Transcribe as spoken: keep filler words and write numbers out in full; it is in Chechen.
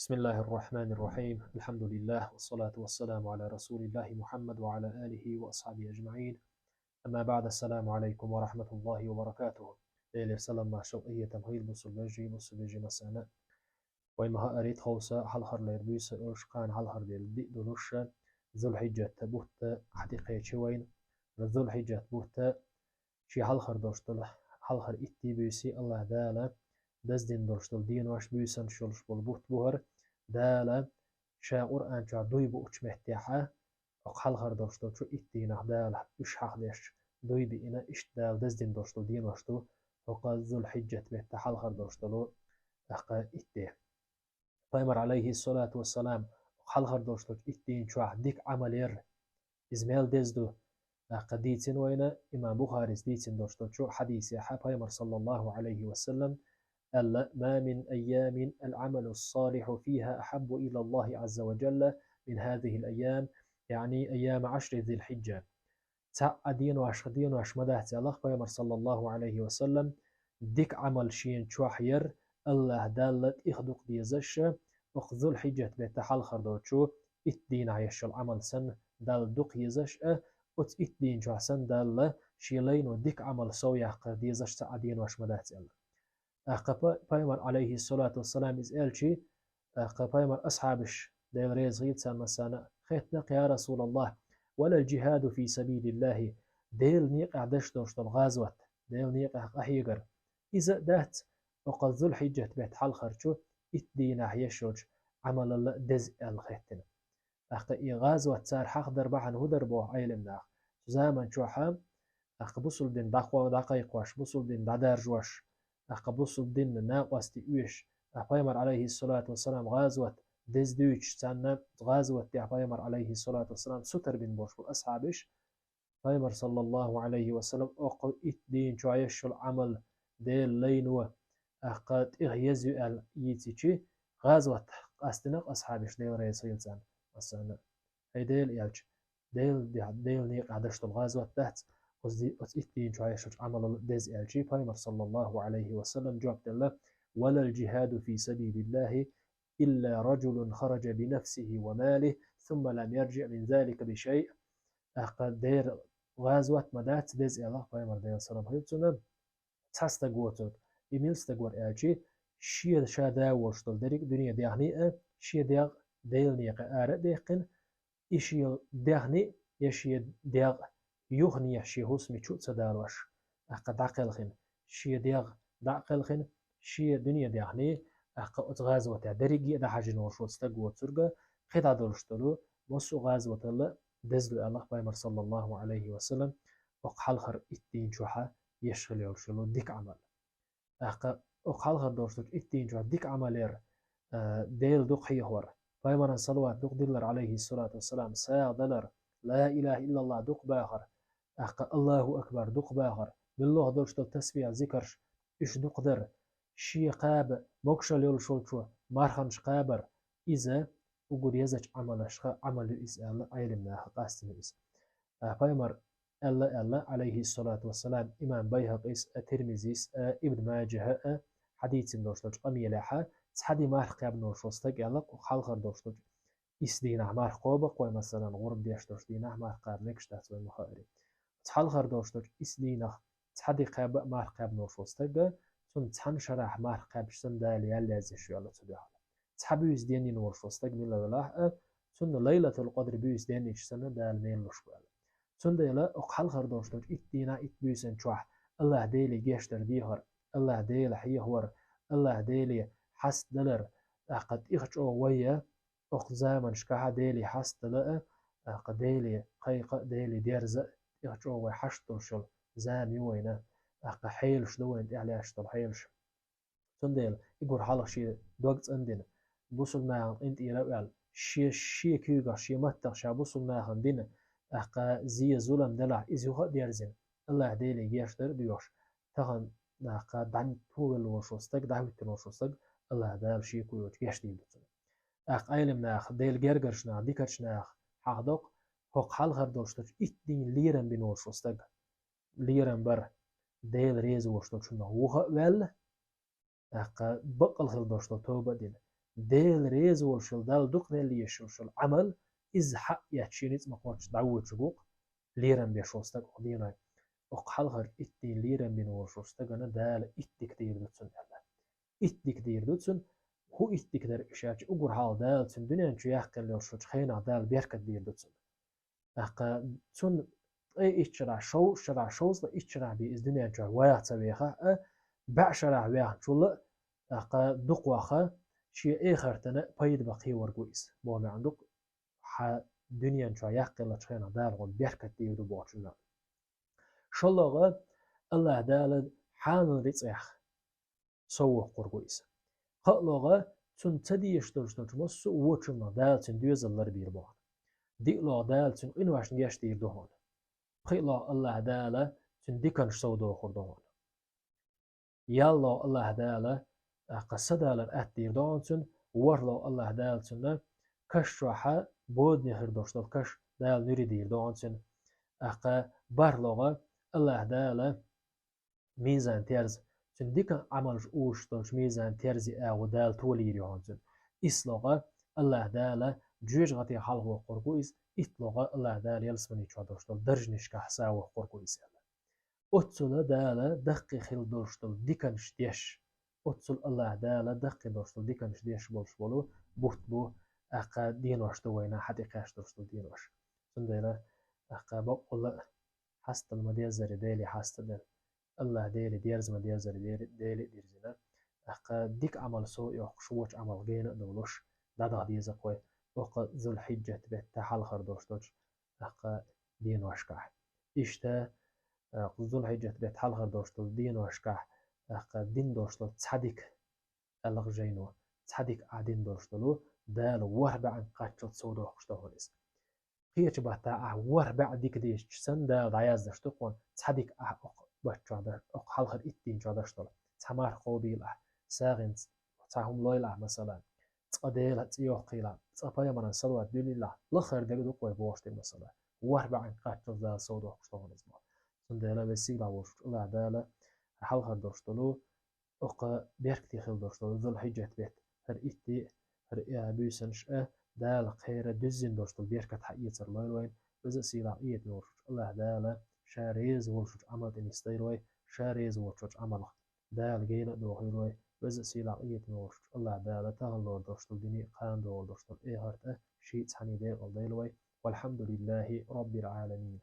بسم الله الرحمن الرحيم. الحمد لله، والصلاة والسلام على رسول الله محمد وعلى آله وأصحابه أجمعين. أما بعد، السلام عليكم ورحمة الله وبركاته. Делера салам-маршал, къахетам хийла бусулба вежарий, бусулба вежарий массана. Вай ма хаъара тховса хьалхара лер буьйса йолуш, кхана хьалхара лер диъ долуш, Зулхьиджат бутт хьатӀекхечи вайна. Зулхьиджат бутт шен хьалхара долуш долу, хьалхара итт буьйса Аллаха Дала даздина долуш долу денош, буьйсанаш йолуш болу бутт бу хӀара. Дала Ша Къуръан чохь дуй буучу меттехь, оха хьалхара долуш долчу итт дийнах Дала уьш хьахдеш дуй биъна, иштта Дала даздина долуш долу денош ду, хӀокху Зулхьиджат бетта хьалхара долуш долу, тӀаккха итт де. Пайхамар, алейхиссалату вассалам, хьалхара долуш долчу итт дийна чохь дика Ӏамал яр. Иза мел деза ду? ТӀаккха дийцина вайна имам Бухарис дийцина долуш долчу хьадисехь, Пайхамар, саллаллаху алейхи ва саллам, аьлла: «ما من أيام العمل الصالح فيها أحب إلى الله عز وجل من هذه الأيام، يعني أيام عشر ذي الحجة». Цхьа а деношха денош ма дац, аьлла Пайхамар, саллаллаху алейхи ва саллам, дика Ӏамал шена чохь яр, Аллаха Далла тӀех дукха дезаш, оха Зулхьиджат бетта хьалхара долчу итт дийнахь еш йолу Ӏамал санна, Далла дукха езаш а, оцу итт дийна чохь санна Далла шен лайно дика Ӏамал сов яккхар дезаш цхьа а денош ма дац, аьлла. ТӀаккха па-, Пайхамар, алейхиссалату вассалам, иза аьлчи, тӀаккха Пайхамар асхьабаш, Дела реза хийла царна массарна, хаьттина: «Я Расулаллах, валал джихаду фи сабилиллахи, Делан некъехь деш долуш долу гӀазот, Делан некъехь къахьегар, иза а дац оха Зулхьиджат бетта хьалхарчу итт дийнахь еш йолчу Ӏамалалла деза?» аьлла хаьттина. ТӀаккха и гӀазот цара хьахдар бахьана хӀун дара боху Ӏелам наха? Цу заман чохь тӀаккха бусулба дин дӀакхо-, дӀакхайкхош, бусулба дин дӀадаржош, тӀаккха бусулба динна накъостий оьшуш, тӀаккха Пайхамар, алейхиссалату вассалам, гӀазот деза дуьйцуш, царна гӀазот тӀехь Пайхамар, алейхиссалату вассалам, сутара бина болуш болу асхьабаш, Пайхамар, саллаллаху алейхи ва саллам, оха итт дийна чохь еш йолу Ӏамал Делан лайно, тӀаккха тӀех еза ю аьлла йийцичи, гӀазот къастина асхьабаш, Дела реза хийла царна массарна. ХӀай Дела аьлча, Дела, Делан некъехь деш долу гӀазот дац оцу ди-, оцу итт дийна чохь еш йолчу Ӏамалалла деза аьлчи, Пайхамар, саллаллаху алейхи ва саллам, жоп делла: «Валал джихаду фи сабилиллахи илла раджулун хараджа би нафсихи ва малихи, сумма лам ярджиъ мин залика би шайъ». ТӀаккха дера гӀазот ма дац деза, аьлла Пайхамар, Делан салам хийла цунна, цхьа стаг воцург. И мила стаг вара аьлчи, шен ша да волуш долу дерриг а дуьне дехний а, шен дегӀ Делан некъа ара а даьккхина, и шен дехний я шен дегӀ юханехьа шен хӀусаме чу а ца далош, тӀаккха дӀакхелхина, шен дегӀ дӀа а кхелхина, шен дуьне дехний, тӀаккха оцу гӀазотехь дерриге а дӀахьаьжжина волуш волу стаг воцург, кхидӀа долуш долу массо а гӀазоталла деза ду, аьлла Пайхамар, саллаллаху алейхи ва саллам, оха хьалхара итт дийна чохь еш хила йолуш йолу дика Ӏамал. ТӀаккха оха хьалхара долуш долчу итт дийна чохь дика Ӏамал яр, а, Дела дукха хьехор, Пайхамаран салават дукха диллар, алейхиссалату вассалам, сагӀа далар, ла илаха иллаллах дукха бахар, тӀаккха Аллаху акбар дукха бахар, муьлхха долуш долу тасбихь, зикарш, уьш дукха дар, шен кхаба, могушалла йолуш волчо марханаш кхабар, иза уггар езачу Ӏамалашха Ӏамал ю иза аьлла, Ӏелам наха къастина иза. А, Пайхамар аьлла, аьлла, алейхиссалату вассалам, имам Байхакъис а, Тирмизис а, Ибн Маджаха а хьадийцина долуш долчу къамелехь, цхьа де марха кхаьбна волуш волу стаг, аьлла, хьалхара долуш долчу исс дийнахь марха кхобу-кх вай, масалан, гӀурба деш долчу дийнахь марха кхаба мегаш дац вай ма хаъара. Оцу хьалхара долуш долчу исс дийнах цхьа де кхаьбна а марха кхаьбна волуш волу стаг, цунна цхьана шарахь марха кхаьбча санна Дала ял язъеш ю аьлла цу дуьхьал. Цхьа буьйса денйина волуш волу стаг мила велахь а, цунна Лайлатул-Къадр буьйса денйича санна Дала мел луш бу аьлла. Цундела оха хьалхара долуш долчу итт дийнахь, итт буьйсан чохь Аллаха Деле гечдар дехар, Аллаха Дела хьехавар, Аллаха Деле хьаст далар, тӀаккха тӀех чӀогӀа вай а, оха заманашкахь Деле хьаст дала а, тӀаккха Деле кхайкха а, Деле дерза а, тӀех чӀогӀа вай хьашт долуш йолу зама ю вайна, тӀаккха хьелаш ду вайна тӀехь лаьтташ долу хьелаш. Цундела и гур хьалха шен дог цӀандина, бусулба нахана къинтӀера а ваьлла, шен, шен куьйгах, шен маттах ша бусулба нахана дина, тӀаккха зе-зулам делахь, иза юха а дерзина, Аллаха Деле гечдар а доьхуш, тахана, тӀаккха дӀа-, тӀавелла волуш волу стаг, дӀахӀоьттина волуш волу стаг, Аллаха Дала шеко йоцуш гечдийр ду цунна. ТӀаккха Ӏелам наха, Делан гергарчу наха, дикачу наха хьахадо-кх, хӀокху хьалхара долуш долчу итт дийнахь лерам бина волуш волу стаг, лерам бар, Дела реза волуш долчунах вуха а ваьлла, тӀаккха баккъал хила долуш долу тоба а дина, Дела реза волуш йолу, Далла дукха делла езаш йолу Ӏамал, иза хьаъ эцча шен ницкъ ма кхоччуш дӀавоьдуш ву-кх лерам беш волу стаг оха дийна. Оха хьалхара итт дийна лерам бина волуш волу стагана Дала итт дика дийр ду цунна аьлла. Итт дика дийр ду цунна, хӀун итт дика дара уьш аьлча, уггар хьалха Дала цуьнан дуьнен чу яккхийла йолуш йолчу хенахь Дала беркат дийр ду цунна. ТӀаккха цунна ткъе итт шарахь, шов-, шарахь, шовзткъе итт шарахь бен иза дуьнен чохь ваха ца вехахь а, бӀе шарахь ваьхначул а, тӀаккха дукха ваха, шен эхартана пайда бан кхеверг ву иза. Боху маьӀна ду-кх, хьан дуьнен чохь яккхийлачу хенахь Дала хьуна беркат дийр ду бохучун маьӀна. ШолгӀа, АллахӀ Дала хьанал рицкъех сов воккхург ву иза. КхоалгӀа, цунна ца дезаш долуш долчу массо а вочунах Дала цуьнан доьзал ларбийр бу хьуна. ДиъалгӀа, Дала цуьнан къиношна гечдийр ду хьуна. ПхоьалгӀа, АллахӀ Дала цуьнан диканаш сов дохур ду хьуна. ЯллалгӀа, АллахӀ Дала, тӀаккха са далар атта дийр ду хьуна цуьнан, ворхӀалгӀа, АллахӀ Дала цунна каш чохь а бодане хир долуш долу каш Дала нуьри дийр ду хьуна цуьнан. ТӀаккха бархӀалгӀа, АллахӀ Дала мизан-терза, цуьнан дикан Ӏамалш узуш долчу мизан-терзин агӀо Дала толийр ю хьуна цуьнан. ИссалгӀа, АллахӀ Дала жоьжахатех хьалхавоккхург ву иза, итталгӀа, АллахӀ Дала ялсамани чохь долуш долу даржанашкахь сов воккхург ву иза аьлла. Оццула Дала даккхий хила долуш долу диканаш деш, оццул АллахӀ Дала даккхий долуш долу диканаш деш болуш болу бутт бу, тӀаккха денош ду вайна хьан тӀекхаьчна долуш долу денош. Цундела, тӀаккха баккъалла а хьастадала ма-деззара Деле хьастадала, АллахӀ Деле дерза ма-деззара Деле, Деле а дирзина, тӀаккха дика Ӏамал сов а йоккхуш, вочу Ӏамал гена а долуш, дӀадаха деза-кх вай, оха Зулхьиджат беттан хьалхара долуш долчу, тӀаккха деношкахь. Иштта, а, Зулхьиджат беттан хьалхара долуш долу деношкахь, тӀаккха дина долуш долу цхьа дика, аьлла-кх жайно, цхьа дика ахь дина долуш долу, Дала ворхӀ бӀенна кхаччалц сов дохкуш ду хьуна иза. Кхечу баттахь ахь ворхӀ бӀе дика динча санна, Дала дӀаяздеш ду хьуна цхьа дика ахь окху баттахь, окху хьалхара итт дийнахь деш долу. Цхьа марха кхобийла ахь, сагӀина цхьа хӀума лойла ахь, масала, цкъа Делан цӀе йоккхийла ахь, цкъа пайхамарна салават дуьллийла ахь, лахара дерг ду-кх вай бохуш дерг, масала. ВорхӀ бӀенна кхаччалц Дала сов дохкуш ду хьуна иза боху. Цундела Веза-Сийлахь волчу АллахӀ Дала хьалхара долуш долу, окху беркате хила долуш долу Зулхьиджат бетта, хӀара итт де, хӀара, э, буьйсанаш а Дала кхеран дуьззина долуш долу беркат хьаэцар лойла вайна. Веза-Сийлахь къинхетаме волчу АллахӀ Дала Ша реза волчу Ӏамал тӀе нисдойла вай, Ша реза волчу Ӏамалх Дала гена а дохийла вай. Веза-Сийлахь къинхетаме волчу АллахӀ Дала тахана лоруш долуш долу дуьне а, кхана догӀур долуш долу эхарт а Шен цхьанна декъала дойла вай. Валхьамдулиллахи Роббил Ӏаламин.